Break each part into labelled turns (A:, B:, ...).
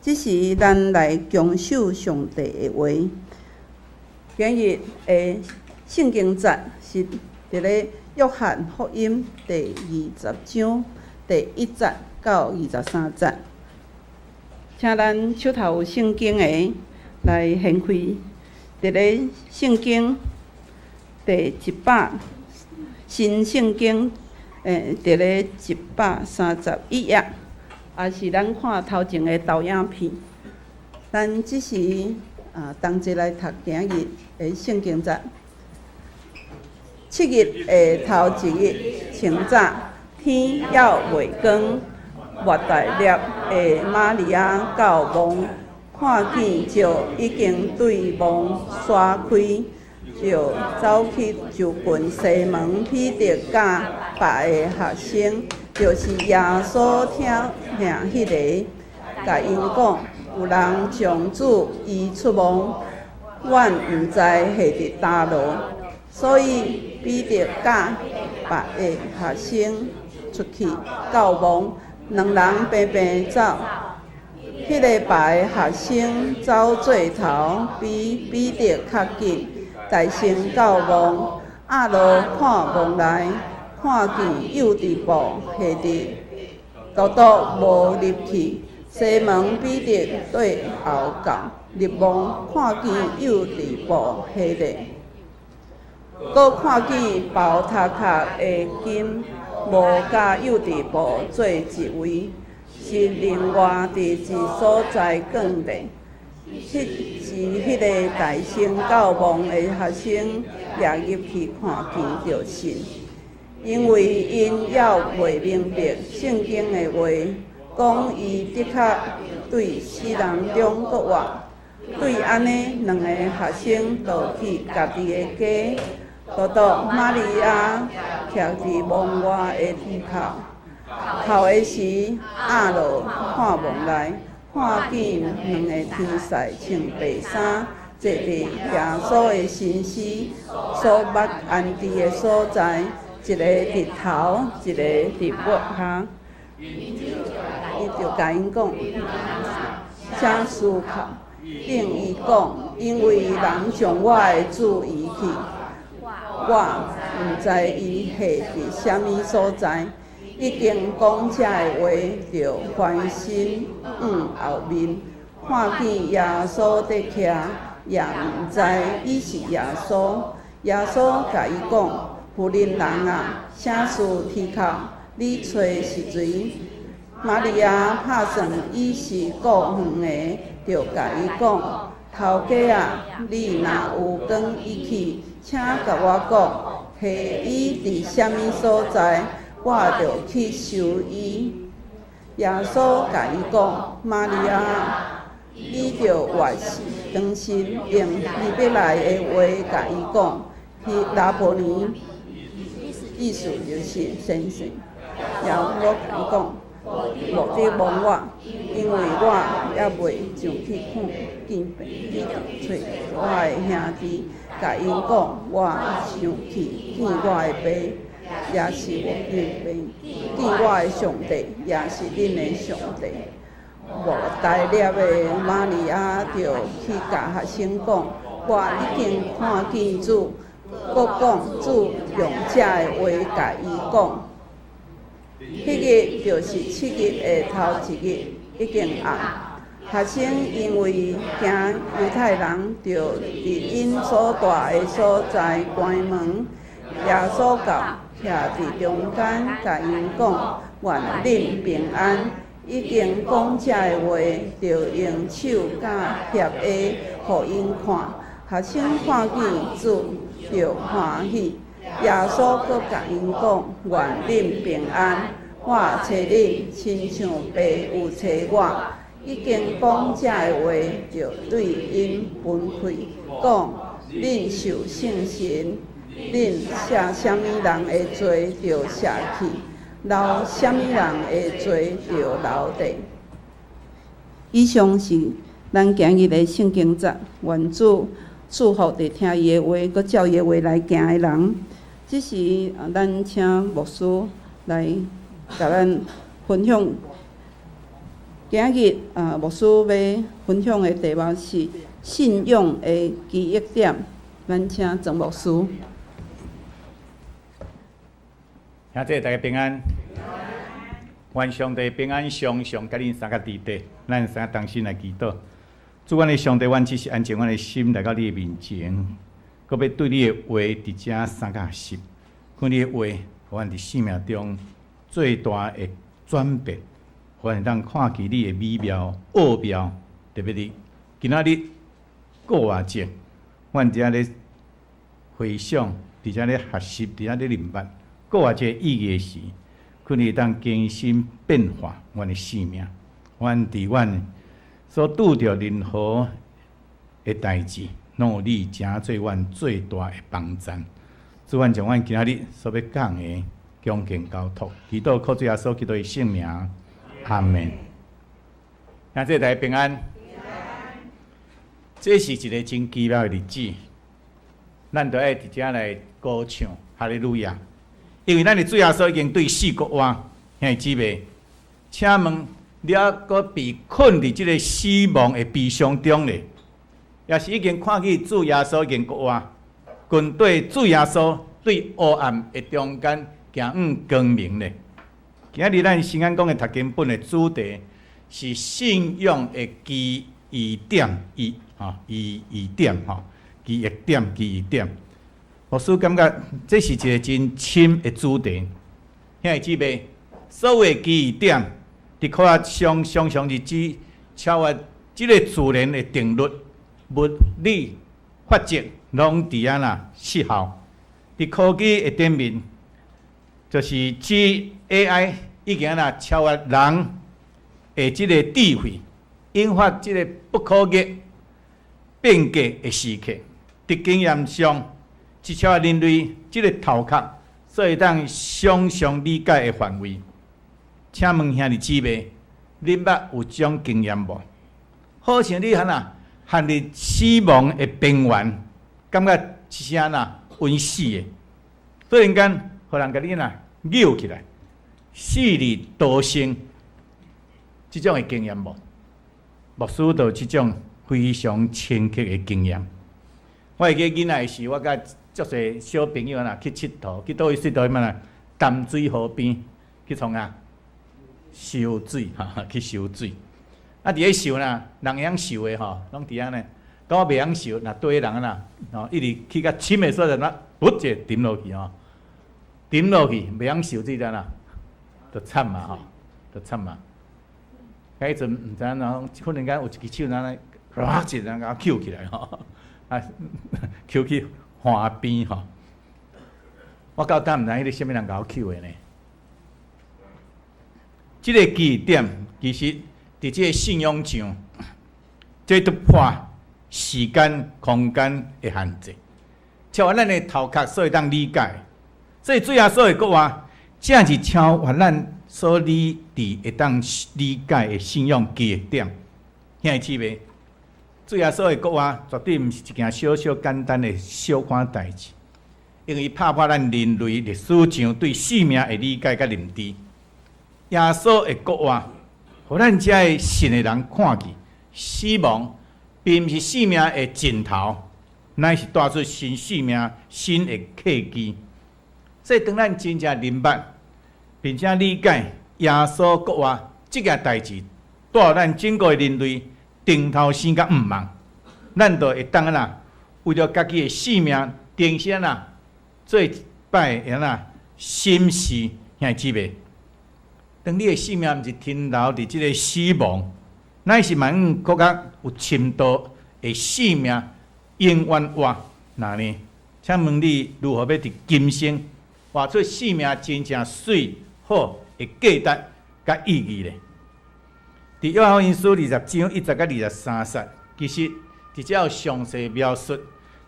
A: 這時咱來強守上帝的話。今日的聖經節是佇咧約翰福音第二十章第一節到23節。請咱手頭有聖經的來掀開，佇咧聖經第一百新聖經，佇咧131頁，抑是咱看頭前的投影片。咱這時啊，同齊來讀今日的聖經節。七日的頭一日清早，天猶未光，抹大勒的瑪利亞到墓，看見石已經對墓徙開，就走去就近西門彼得佮別个學生，就是耶穌疼疼彼个，共𪜶講：有人將主移出墓，阮毋知下佇佗落。所以彼得佮別个學生出去到墓，兩人平平走。彼个別个學生走做頭，比彼得較緊，大先到墓，壓落看墓內，看見幼稚布下佇，獨獨無入去。西門彼得綴後到，入墓，看見幼稚布下佇，閣看見包頭殼的巾無佮幼稚布做一圍，是另外佇一所在囥咧。彼時，彼个大先到墓的學生也入去看見，就信，因為𪜶猶未明白聖經的話，講伊的確對死人中復活。對按呢，兩个學生就去家己的家，獨獨瑪利亞徛佇墓外的啼哭。哭的時，壓落看墓內，看見兩个天使穿白衫，坐佇耶穌的身屍所捌安置的所在，一个佇頭，一个佇尾跤。伊就共𪜶講：啥事哭？等伊講：因為人將我的主移去，我毋知伊下佇啥物所在。已經講這个話，就翻身向後面，看見耶穌佇徛，也毋知伊是耶穌。耶穌共伊講：婦人人啊，啥事啼哭？你揣是誰？瑪利亞拍算伊是顧園的，就共伊講：頭家啊，你若有扛伊去，請共我講，下伊佇啥物所在，我就去收伊。耶穌共伊講：瑪利亞。伊就越轉身，用希伯來的話共伊講：拉波尼，意思就是先生。耶穌共伊講：莫得摸我，因為我猶未上去看見父，你去揣我的兄弟，共𪜶講，我上去見我的爸，也是我見爸，見我的上帝，也是恁的上帝。抹大勒的瑪利亞就去共學生講：我已經看見主，閣講主用這个話共伊講。彼日就是七日的頭一日，已經暗。學生因為驚猶太人，就佇𪜶所蹛的所在關門。耶穌到，徛佇中間，共𪜶講：願恁平安。已經講這个話，就用手佮脅下予𪜶看。學生看見主，就歡喜。耶穌閣共𪜶講：願恁平安。我揣恁，親像爸有揣我。已經講這个話，就對𪜶噴氣，講：恁受聖神，恁赦啥物人的罪，就赦去；留啥物人的罪，就留著。以上是咱今日的聖經節，願主祝福佇聽伊的話，閣照伊的話來行的人。這時，咱請牧師來共咱分享。今日啊，牧師欲分享的題目是信仰的奇異點。咱請曾牧師。
B: 兄弟大家平安，願上帝平安常常佮恁三個佇底，咱三個同心來祈禱。主阮的上帝，阮只是安靜阮的心來到你的面前，閣欲對你的話佇遮相共學習，願你的話，予阮佇生命中最大的轉變，予阮會當看見你的美妙奧妙，特別佇今仔日復活節，阮佇遮咧回想，佇遮咧學習，佇遮咧明白復活節意義的時，願你會當更新變化阮的生命，阮佇阮所拄著任何的代誌，攏有你成做阮最大的幫贊。主，阮將阮今仔日所欲講的恭敬交託，祈禱靠主耶穌基督的聖名，阿門。兄弟大家平安。這是一个真奇妙的日子，咱都愛佇遮來歌唱哈利路亞，因為咱的主耶穌已經對死復活，兄弟姊妹，請問你猶閣被困佇這个死亡的悲傷中咧？抑是已經看見主耶穌已經復活，跟對主耶穌對黑暗的中間行向光明咧？今日咱新安講的讀經本的主題是信仰的奇異點，異吼異異點吼，奇異點奇異點。牧師感覺這是一个真深的主題。兄弟姊妹，所謂奇異點，佇科學上常常是指超越這个自然的定律、物理法則，攏佇遐啦失效。佇科技的頂面，就是指 AI 已經啦超越人的這个智慧，引發這个不可逆變革的時刻。佇經驗上，是超越人類這个頭殼所會當想像理解的範圍。請問兄弟姊妹，恁捌有這種經驗無？好像你按怎陷佇死亡的邊緣，感覺一聲呐穩死的，忽然間，予人共你呐扭起來，死裡逃生，這種的經驗無？牧師就有這種非常深刻的經驗。我會記囡仔的時，我佮足濟小朋友呐去𨑨迌，去佗位𨑨迌？什麼淡水河邊去創啥？游水，哈，去游水。啊，佇咧游啦，人會曉游的吼，攏佇遐呢。講我袂曉游，若綴人啊，吼，一直去較深的所在，那噗一下沉落去吼，沉落去袂曉游水怎啊？就慘啊吼，就慘啊！彼陣毋知按怎，忽然間有一支手按呢，哇一下共我抾起來吼，啊，抾去岸邊吼。我到今毋知彼个啥物人共我抾的呢？這个奇異點其實佇這个信仰上，這突破時間、空間的限制，超越咱的頭殼所會當理解。所以主耶穌的復活，正是超越咱所理智會當理解的信仰奇異點。兄弟姊妹，主耶穌的復活絕對毋是一件小小簡單的小可代誌，因為拍破咱人類歷史上對生命的理解佮認知。耶穌的復活，予咱遮个信的人看見，死亡並毋是生命的盡頭，乃是帶出新生命、新的契機。所以，當咱真正明白並且理解耶穌復活這件代誌，帶咱整個人類定頭生佮毋望，咱就會當按怎為著家己的生命，重新按怎做一擺按怎審視兄弟姊妹。當你的生命毋是停留佇這个死亡，乃是蠻閣較有深度的生命永遠活，那呢？請問你如何欲佇今生活出生命真正媠好的價值佮意義咧？佇約翰福音書20章1節到23節，其實佇遮有詳細描述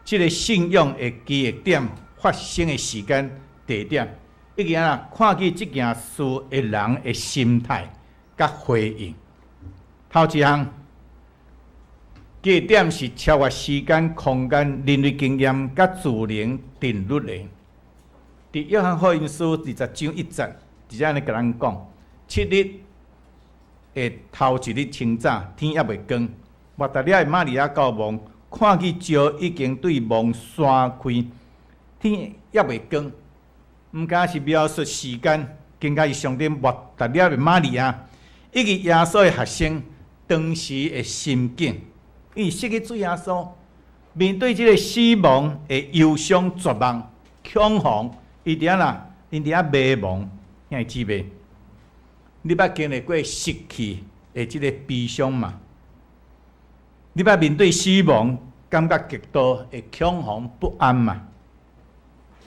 B: 這个信仰的奇異點發生的時間、地點，以及啊看見這件事的人的心態佮回應。頭一項，奇異點是超越時間、空間、人類經驗佮自然定律的。佇約翰福音書20章1節，直接按呢共咱講：七日的頭一日清早，天猶未光，抹大拉的瑪利亞到墓，看見石已經對墓閂開，天猶未光，毋但是描述時間，更加是象徵抹大拉的瑪利亞以及耶穌的學生當時的心境。伊失去主耶穌，面對這个死亡的憂傷、絕望、恐慌，伊佇遐啦，𪜶佇遐迷茫，兄弟姊妹，你捌經歷過失去的這个悲傷嗎？你捌面對死亡，感覺極度的恐慌不安嗎？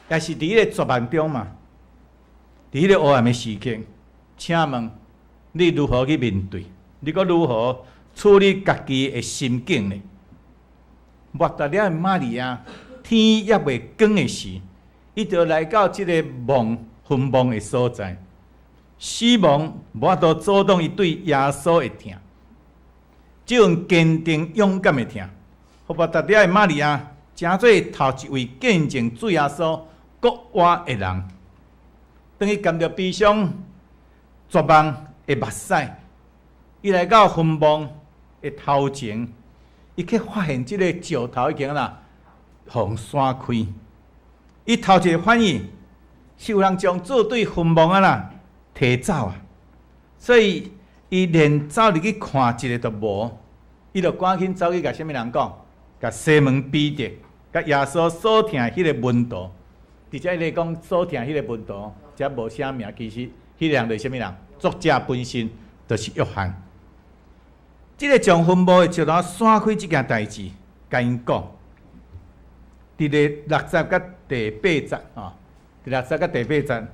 B: 也是佇彼个絕望中嘛？佇彼个黑暗的時刻，請問你如何去面對？你閣如何處理家己的心境呢？抹大拉的瑪利亞，天猶未光的時，伊就來到這个墓墳墓的所在。死亡無法度阻擋伊對耶穌的疼，這份堅定勇敢的疼，予抹大拉的瑪利亞成做頭一位見證主耶穌復活的人。當伊含著悲傷、絕望的目屎，伊來到墳墓的頭前，伊卻發現這个石頭已經啦，予人閂開。伊頭一個反應是有人將主對墳墓啊啦提走啊，所以伊連走入去看一下都無，伊就趕緊走去共啥物人講，共西門彼得、共耶穌所疼彼个門徒，佇遮伊講所疼彼个門徒，遮無寫名，其實彼个人就是啥物人？作者本身就是約翰。這个將墳墓的石頭閂開這件代誌，共𪜶講，佇第六節佮第八節吼，第六節佮第八節，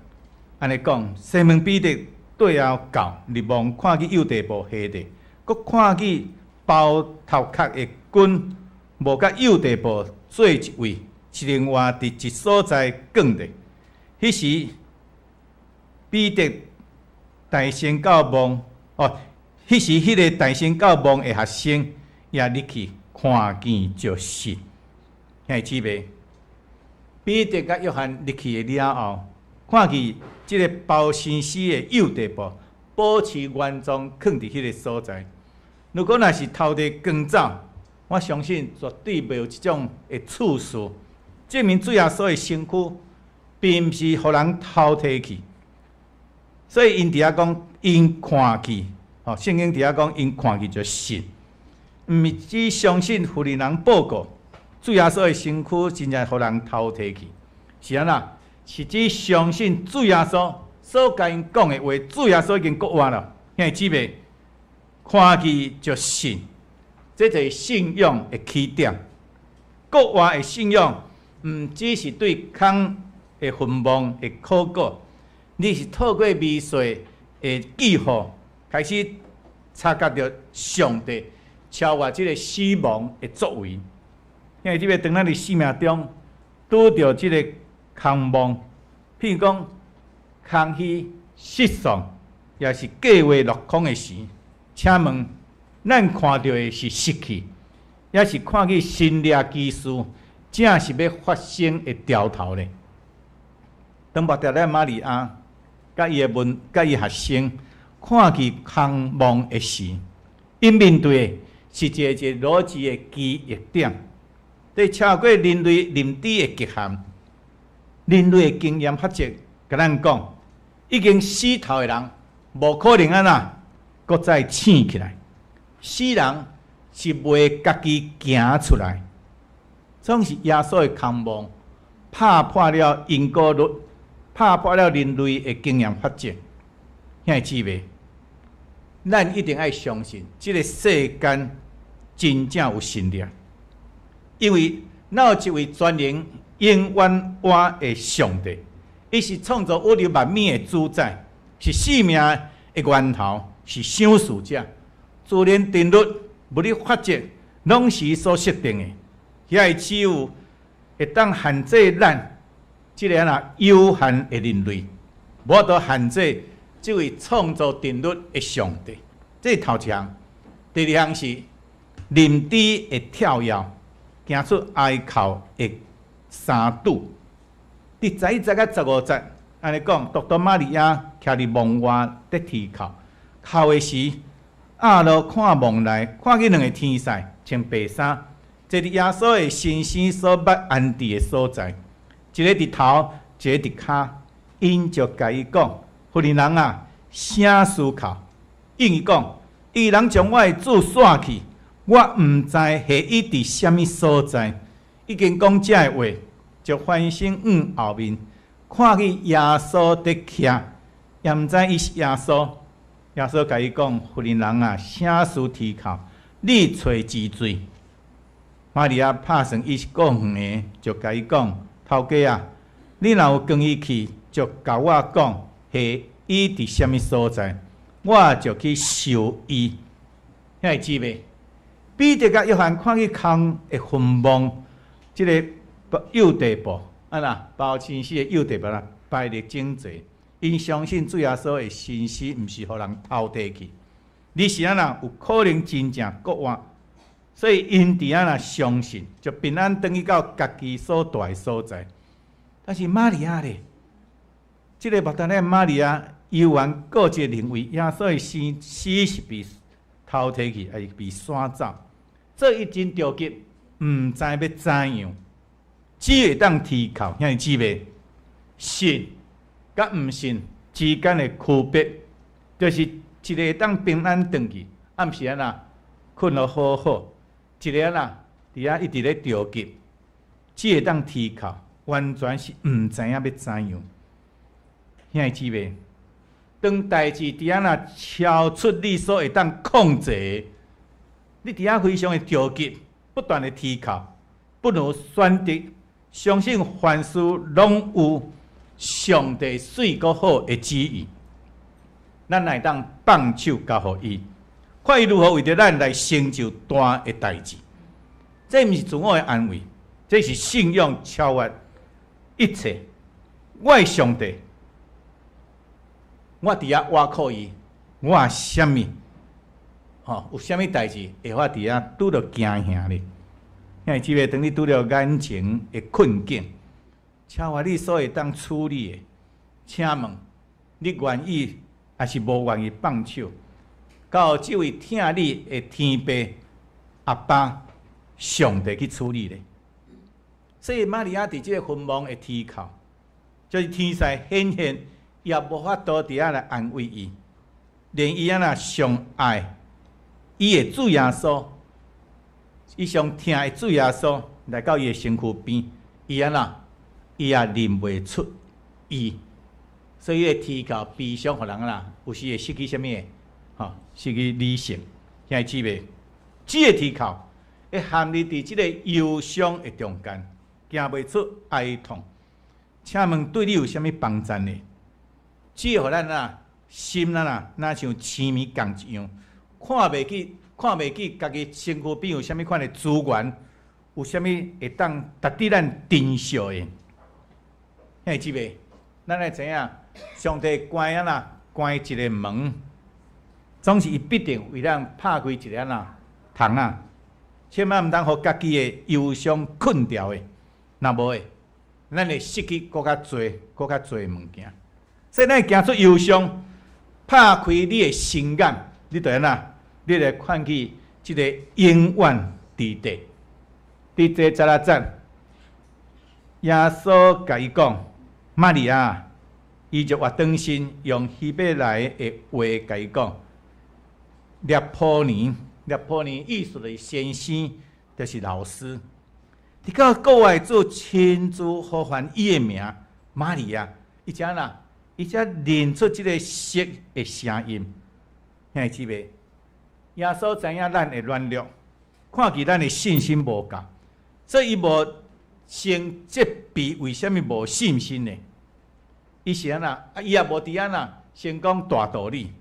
B: 按呢講，西門彼得綴後到入墓，看見幼地布下著，閣看見包頭殼的巾無佮幼地布做一位，是另外佇一所在囥著。彼時彼得帶先到墓，哦，彼時彼个帶先到墓的學生也入去看見就信。兄弟姊妹，彼得佮約翰入去的了後，看見這个包身屍的幼地布保持原狀，囥佇彼个所在。如果若是偷提扛走，我相信絕對袂有這種的趣事，證明主耶穌的身軀並毋是予人偷提去。所以𪜶佇遐講，𪜶看見，吼，聖經佇遐講，𪜶看見就信，毋是只相信婦人人報告，主耶穌的身軀真正予人偷提去，是按怎？是只相信主耶穌所共𪜶講的話，主耶穌已經復活了，兄弟姊妹，看見就信，這就是信仰的起點。復活的信仰，毋只是對空的墳墓的考古，你是透過微細的記號，開始察覺著上帝超越這个死亡的作為。兄弟姊妹，當咱佇生命中拄著這个空墓，譬如講空虛、失喪，抑是計劃落空的時，請問咱看著的是失去，抑是看見神蹟奇事，正是欲發生的兆頭呢？當抹大拉瑪利亞佮伊的門、佮伊學生看見空墓的時，𪜶面對的是一个一个邏輯的記憶點，佇超過人類認知的極限。人類的經驗法則，共咱講，已經死透的人，無可能按怎，閣再醒起來。死人是袂家己行出來，總是耶穌的空墓，拍破了因果律，拍破了人類的經驗法則。兄弟姊妹，咱一定愛相信，這个世間真正有神力，因為咱有一位全能永遠活的上帝，伊是創造宇宙萬物的主宰，是生命的源頭，是賞賜者。自然定律、物理法則，攏是伊所設定的。遐個只有會當限制咱這个按怎有限的人類，無法度限制這位創造定律的上帝。這是頭一項。第二項是認知的跳躍，行出哀哭的三拄。佇11節佮15節，按呢講，獨獨瑪利亞徛佇墓外咧啼哭，哭的時，壓落看望來，看見兩个天使穿白衫，坐佇耶穌的身屍所捌安置的所在，一个佇頭，一个佇跤。𪜶就共伊講：婦人啊，啥事哭？應伊講：伊人將我的主徙去，我毋知下伊佇啥物所在。已經講這个話，就翻身向後面，看見耶穌佇徛，也毋知伊是耶穌。耶穌共伊講：婦人啊，啥事啼哭？你揣誰做？瑪利亞拍算伊是顧園的，就共伊講：頭家啊，你若有扛伊去，就共我講，下伊佇啥物所在，我就去收伊。兄弟姊妹，彼得佮約翰看見空的墳墓，這个幼地布，啊啦，包身屍的幼地布啦，排列整齊。𪜶相信主耶穌的身屍毋是予人偷提去，而是按怎有可能真正復活，所以𪜶佇按怎相信，就平安轉去到家己所蹛的所在。但是瑪利亞咧，這个抹大拉瑪利亞猶原固執認為耶穌的身屍是被偷提去，抑是被徙走，所以伊真著急，毋知欲怎樣，只會當啼哭，兄弟姊妹，信佮毋信之間的區別，就是一个會當平安轉去，暗時按怎睏予好好，一个按怎佇遐一直咧著急，只會當啼哭，完全是毋知影欲怎樣。兄弟姊妹，當代誌佇按怎超出你所會當控制的，你佇遐非常的著急，不斷的啼哭，不如選擇相信凡事攏有上帝媠閣好的旨意，咱會當放手交予伊，看伊如何為著咱來成就大的代誌。這毋是自我的安慰，這是信仰超越一切。我的上帝，我佇遐倚靠伊，我啥物？吼，有啥物代誌會我佇遐拄著驚嚇咧？兄弟姊妹，當你拄著眼前的困境，超越你所會當處理的，請問你願意抑是無願意放手，交予這位疼你的天父阿爸上帝去處理咧？所以瑪利亞佇這个墳墓的啼哭，就是天使顯現，也無法度佇遐來安慰伊，連伊按怎上愛伊的主耶穌，伊上疼的主耶穌來到伊的身軀邊，伊按怎，伊也認袂出伊，所以伊的啼哭悲傷，予人啦，有時會失去啥物？吼，失去理性。兄弟姊妹，這个啼哭會陷入佇這个憂傷的中間，行袂出哀痛。請問對你有啥物幫助呢？只會予咱啊心啊，若像青物仝一樣，看袂見家己身軀邊有啥物款的資源，有啥物會當值得咱珍惜的。兄弟姊妹，咱愛知影，上帝關按怎關一个門，總是伊必定為咱拍開一个按怎窗仔，千萬毋通予家己的憂傷困牢的，若無的，咱會失去閣較濟、閣較濟物件。所以咱會行出憂傷，拍開你的心眼，你就按怎？你來看見這个永遠佇地。佇第16節，耶穌共伊講：瑪利亞，伊就倚轉身，用希伯來的話共伊講：辣波尼，辣波尼意思就是先生，就是老師。直到國外主親自呼喚伊的名，瑪利亞，伊才按怎？伊才認出這个熟的聲音。兄弟姊妹，耶穌知影咱的軟弱，看見咱的信心無夠，所以伊無先責備為啥物無信心呢？伊是按怎？啊，伊也無佇按怎先講大道理，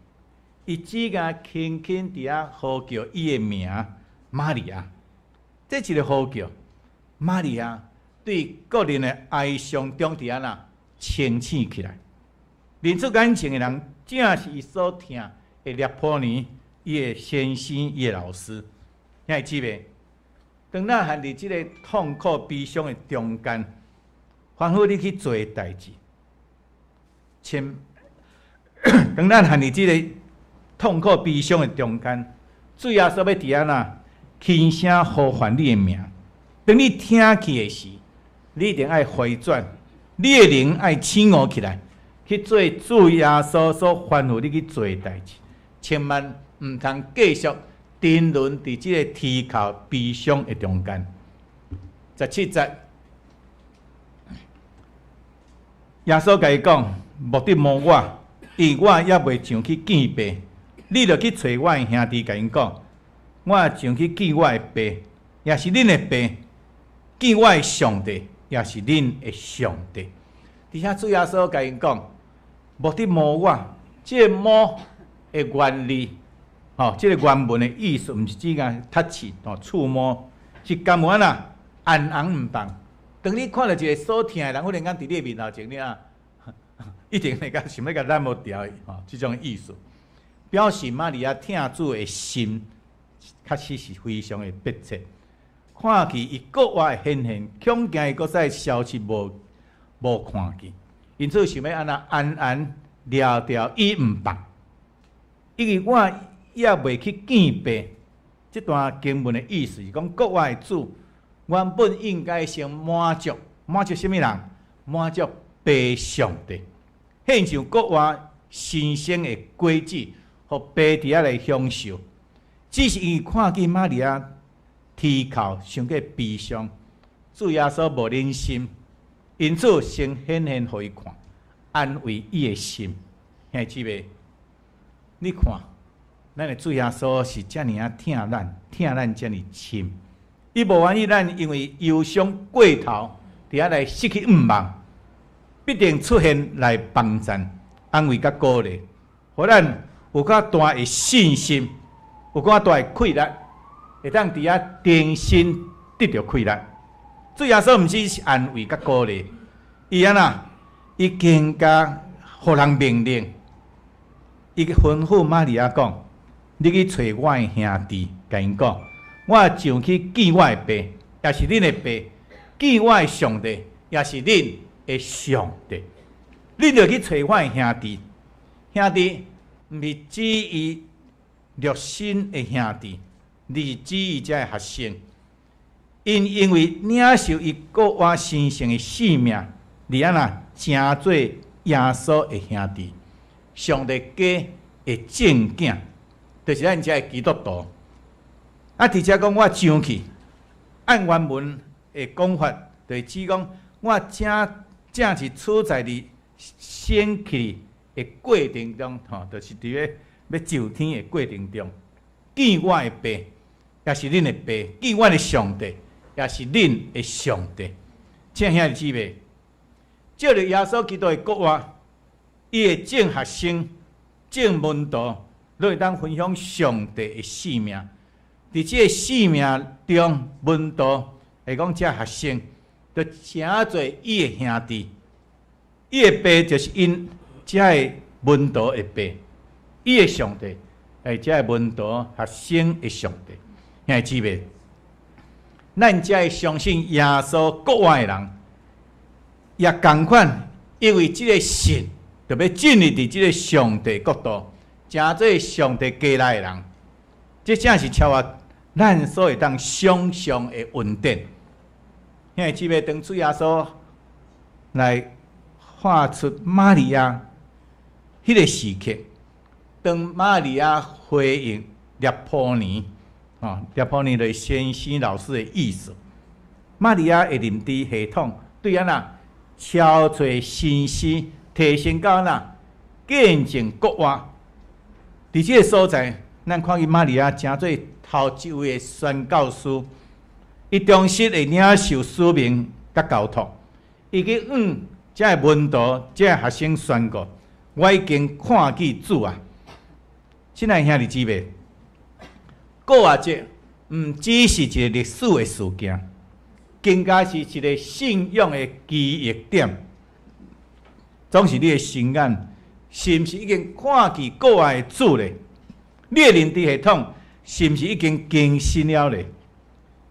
B: 伊只共輕輕佇遐呼叫伊的名，瑪利亞。這一個呼叫，瑪利亞對個人的哀傷中佇按怎清醒起來，認出眼前的人，正是伊所疼的辣波尼，伊的先生，伊的老師。兄弟姊妹，當咱陷佇這个痛苦悲傷的中間，凡夫你去做的代誌，請當咱陷佇這个痛苦悲傷的中間，主耶穌欲佇按怎輕聲呼喚你的名。當你聽去的時，你一定愛回轉，你的靈愛醒悟起來，去做主耶穌所吩咐你去做的代誌，千萬毋通繼續沉淪佇這个啼哭悲傷的中間。17節，耶穌共伊講：莫得摸我，因為我猶未上去見爸。你著去揣我的兄弟，共𪜶講，我上去見我的爸，也是恁的爸；見我的上帝，也是恁的上帝。佇遐主耶穌共𪜶講：莫得摸我，這个摸的原理，吼，這个原文的意思，毋是指共 touch 吼觸摸，是甘有按怎按尪毋放。當你看著一个所疼的人，忽然間佇你的面頭前，你啊，一定會共想欲共攬無牢的，吼，這種意思，表示瑪利亞疼主的心，確實是非常的迫切。看見伊國外的顯現，恐驚伊閣再消失無無看見，因此想欲按怎安安抓牢伊毋放，因為我猶未去見爸。這段經文的意思是講，國外的主原本應該先滿足，滿足啥物人？滿足爸上帝，獻上國外神聖的果子，予爸佇遐來享受。只是因為看見瑪利亞啼哭，傷過悲傷，主耶穌無忍心，因此先顯現予伊看，安慰伊的心。兄弟姊妹，你看，咱的主耶穌是遮爾仔疼咱，疼咱遮爾深。伊無願意咱因為憂傷過頭，佇遐來失去向望，必定出現來幫贊、安慰佮鼓勵，予咱有較大的信心，有較大的氣力，會當佇遐重新得著氣力。主耶穌毋只是安慰佮鼓勵，伊按怎？伊更加予人命令，伊吩咐瑪利亞講：你去揣我的兄弟，共𪜶講，我上去見我的爸，也是恁的爸；見我的上帝，也是恁的上帝。你著去揣我的兄弟，兄弟毋是指伊肉身的兄弟，而是指伊遮的學生。𪜶因為領受伊復活神聖的性命，而按怎成做耶穌的兄弟，上帝家的正囝，就是咱遮的基督徒。啊，佇遮講我上去，按原文的講法，就是指講我正正是處在佇升起的過程中，吼，就是佇咧欲上天的過程中，見我的爸，也是恁的爸；見我的上帝，也是恁的上帝。親愛兄弟姊妹，藉著耶穌基督的復活，伊的眾學生、眾門徒，攏會當分享上帝的性命。佇這个性命中，門徒會講這學生，就成做伊的兄弟。伊的爸就是𪜶遮的門徒的爸，伊的上帝係遮的門徒學生的上帝。兄弟姊妹，咱遮的相信耶穌復活的人，也仝款，因為這个信，就欲進入佇這个上帝國度，成做上帝家內的人。這正是超越咱所會當想像的恩典。兄弟姊妹，當主耶穌來喊出瑪利亞彼个時刻，當瑪利亞回應拉波尼，吼，拉波尼就是先生老師的意思。瑪利亞的認知系統對按怎超出先生提升到按怎見證復活。佇這个所在，咱看見瑪利亞成做頭一位的宣教師，伊忠實的領受使命佮交託，伊去向遮的門徒、遮的學生宣告：我已經看見主啊！親愛兄弟姊妹，復活節毋只是一个歷史的事件，更加是一个信仰的記憶點。總是你的心眼，是毋是已經看見復活的主咧？你的認知系統是毋是已經更新了咧？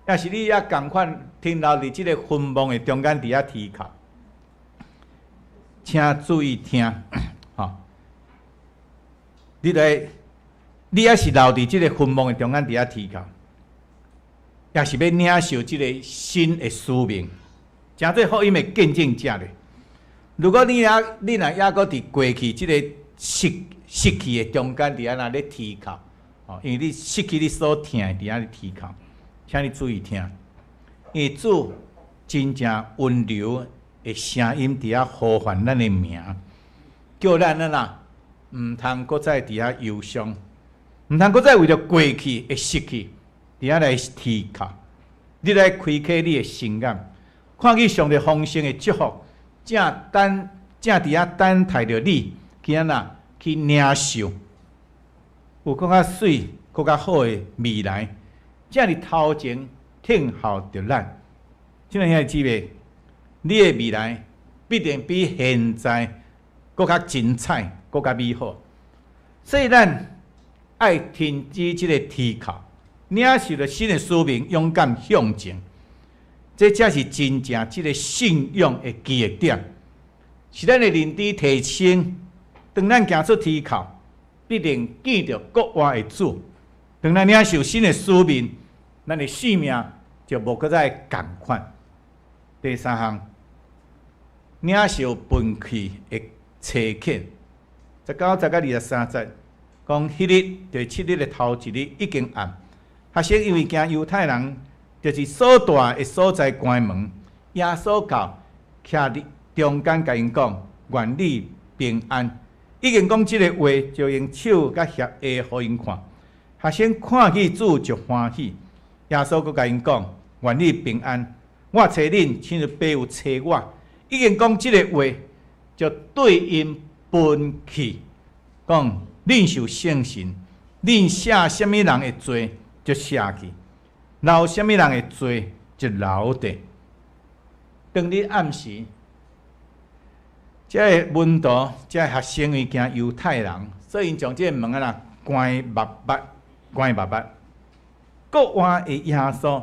B: 抑是你猶仝款停留佇這个墳墓的中間佇遐啼哭？請注意聽，吼！你來你抑是留佇這个墳墓的中間佇遐啼哭，抑是欲領受這个新的使命，成做福音的見證者咧？如果你若猶閣佇過去這个失去的中間佇遐若咧啼哭，哦，因為你失去你所疼的佇遐咧啼哭，請你注意聽，因為主真正溫柔的聲音佇遐呼喚咱的名，叫咱按怎毋通閣再佇遐憂傷，毋通閣再為著過去的失去佇遐來啼哭。你來開啟你的心眼，看見上帝豐盛的祝福，正佇遐等待著你去按怎去領受，有閣較媠、閣較好的未來，正佇頭前等候著咱。親愛兄弟姊妹，你的未來必定比現在閣較精彩、閣較美好。所以咱愛停止這个啼哭，領受著新的使命，勇敢向前。這才是真正這个信仰的記憶點，是咱的認知提升。當咱行出啼哭，必定見著復活的主。當咱領受新的使命，咱的性命就無閣再仝款。第三項，領受分棄的差遣。19節佮23節，講彼日就是7日的頭一日已經暗，學生因為驚猶太人，就是所住的所在關門，耶穌到徛佇中間，共𪜶講：願你平安。已經講這个話，就用手佮額予𪜶看。學生看見主就歡喜。耶穌閣共𪜶講：願你平安。我差恁，親像爸有差我。已經講這个話，就對𪜶噴氣，講恁受聖神，恁赦啥物人的罪就赦去，留啥物人的罪就留著。當日暗時，這个門徒、這个學生因為驚猶太人，所以𪜶將這个門按怎關密密，關密密。復活的耶穌，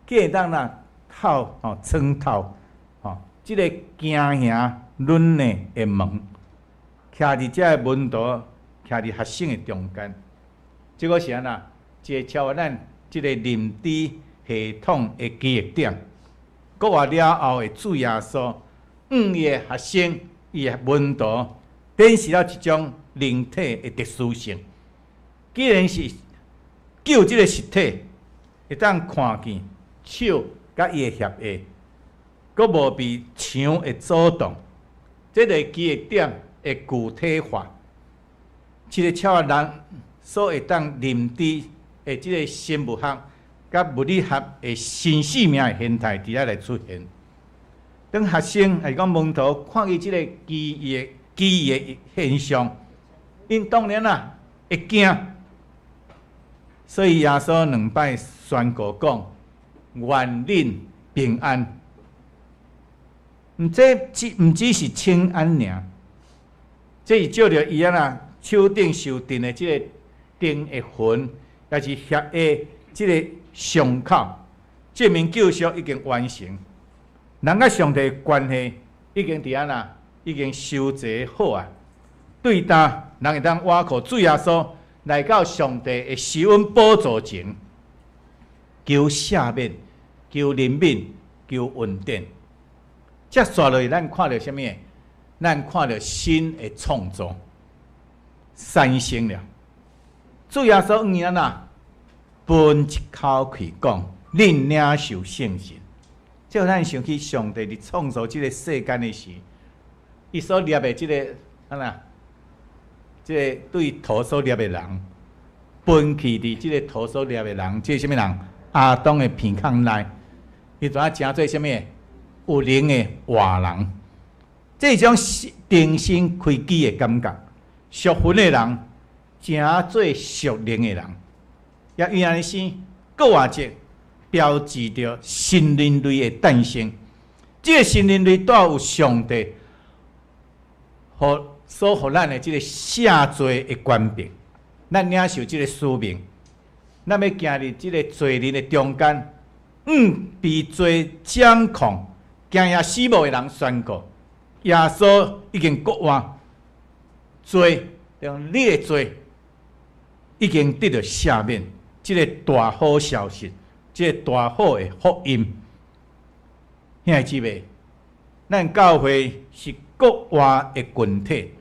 B: 竟會當若透吼穿透吼，這个驚嚇軟的的門，徛佇這个門徒，徛佇學生的中間。這個是按怎？一個超越咱這个認知系統的記憶點。復活了後的主耶穌，向伊的學生、伊的門徒，展示了一種靈體的特殊性。既然是救這个實體，會當看見手佮伊的額下，閣無被牆的阻擋，這个記憶點會具體化，這个超越人所會當認知的這个生物學佮物理學的新生命的形態佇遐來出現。當學生抑是講門徒看見這个奇異的現象，𪜶當然啊會驚。所以耶穌兩擺宣告講：願恁平安。這毋只是請安爾，這是照著伊按怎手頂受釘的這个釘的痕，抑是額的這个傷口，證明救贖已經完成。人佮上帝關係已經佇按怎，已經修齊好啊。對今人會當倚靠主耶穌來到上帝的施恩寶座前，求赦免、求憐憫、求恩典。接紲落去，咱看著啥物？咱看著新的創造產生了。主耶穌向𪜶按怎噴一口氣講：恁領受聖神。這予咱想起上帝佇創造這个世間的時，伊所立的這个按怎？這个對土所立的人，噴氣佇這个土所立的人，這是啥物人？亞當的鼻孔內，伊就按成做啥物？有靈的活人。這種重新開機的感覺，屬魂的人成做屬靈的人，也因按呢生復活節，標誌著新人類的誕生。這个新人類帶有上帝予所予咱的這个赦罪的權柄，咱領受這个使命，咱欲行佇這个罪人的中間，向被罪掌控、驚嚇死亡的人宣告：耶穌已經復活，罪，用你的罪已已經得著赦免，這个大好消息，這个大好的福音。兄弟姊妹，咱教會是國外的群體，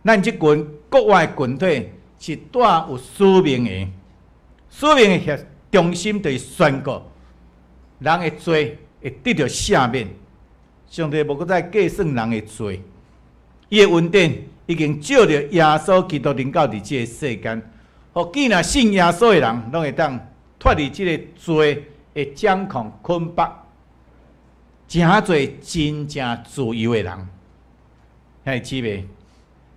B: 咱這群國外的群體是帶有使命的，使命的中心就是宣告人的罪會得著赦免，上帝無閣再計算人的罪，伊的恩典已經藉著耶穌基督臨到佇這个世間，予既若信耶穌的人，攏會當脫離這个罪的掌控捆綁，成做真正自由的人。兄弟姊妹，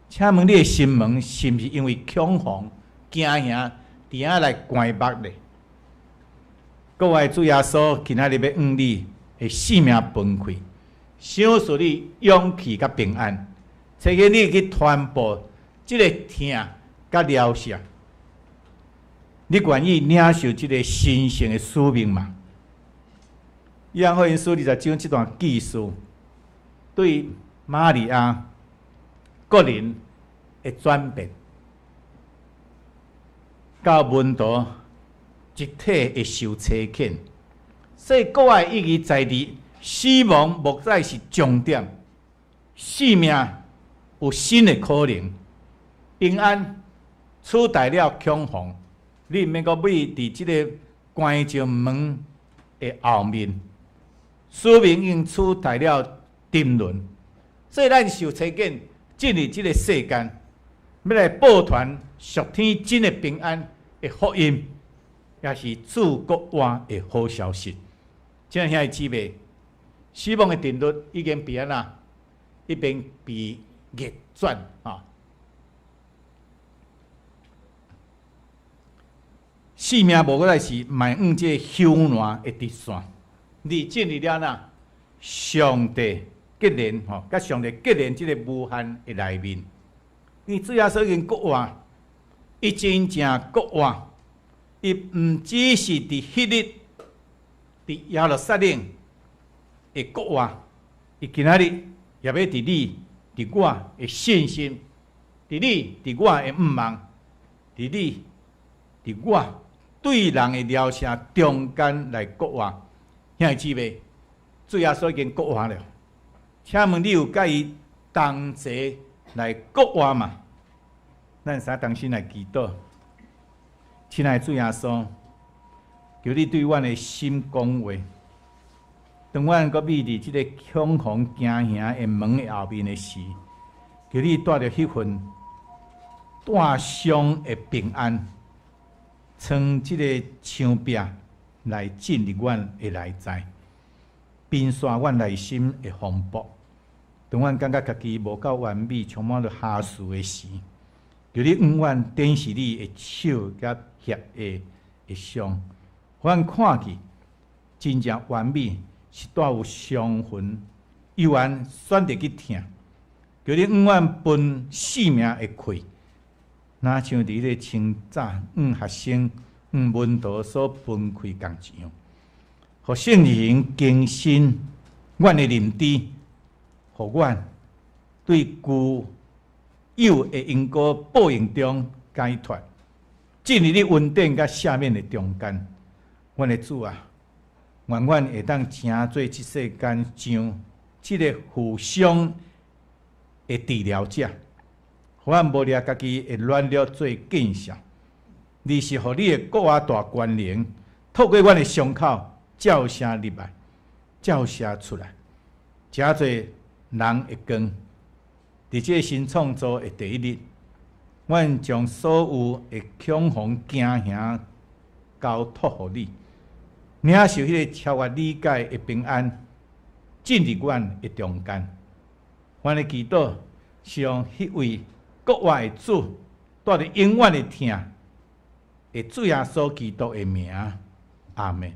B: 請問你的心門是毋是因為恐慌、驚嚇，佇遐來關目咧？各位主耶穌今仔日欲向你的性命分開，賞賜你勇氣佮平安，差遣你去傳播這个疼佮療傷。你願意領受這个神聖的使命嗎？約翰福音書20章這段記述，對瑪利亞個人的轉變，到門徒集體的受差遣，所以國外意義在佇死亡無再是終點，生命有新的可能，平安取代了恐慌。你毋免閣畏佇這个關著門的後面，使命已經取代了沉淪，所以咱受差遣進入這个世間，欲來報傳屬天真的平安的福音，也是主國外的好消息。親愛兄弟姊妹，死亡的定律已經被按怎？已經被逆轉啊！生命無閣再是邁向這个幽暗的直線，而進入了哪？上帝結連吼，佮上帝結連這个無限的內面。因為主耶穌已經復活，伊真正復活，伊毋只是佇彼日佇耶路撒冷會復活，伊今仔日也欲佇你、佇我的信心，佇你、佇我的向望，佇你、佇我對人的療聲中間來復活。兄弟姊妹，主耶穌已經復活了，請問你有佮伊同齊來復活嗎？咱三同心來祈禱，親愛的主耶穌，求你對阮的心講話。當阮閣覕佇這个恐慌驚嚇的門的後面的時，求你帶著彼份帶傷的平安，穿這个牆壁來進入阮的內在，平煞阮內心的風暴。當阮感覺家己無夠完美，充滿著瑕疵的時，求你永遠展示你的手佮額的的傷，予阮看見真正完美是帶有傷痕，猶原選擇去疼。求你永遠分性命的氣，若像佇彼个清早，向學生、向門徒所分開仝一樣，予聖靈更新阮的認知，予阮對舊有的因果報應中解脫，進入你恩典佮赦免的中間。阮的主啊，願阮會當成做這世間上這个負傷的治療者，予阮無掠家己的軟弱做見笑，而是予你的國外大權能，透過阮的傷口照射入來，照射出來，成做人的光。佇這个新創造的第一日，阮將所有的恐慌驚嚇交託予你，領受彼个超越理解的平安，進入阮的中間。阮的祈禱是用彼位國外的主，帶著永遠的疼的主耶穌基督的名，阿們。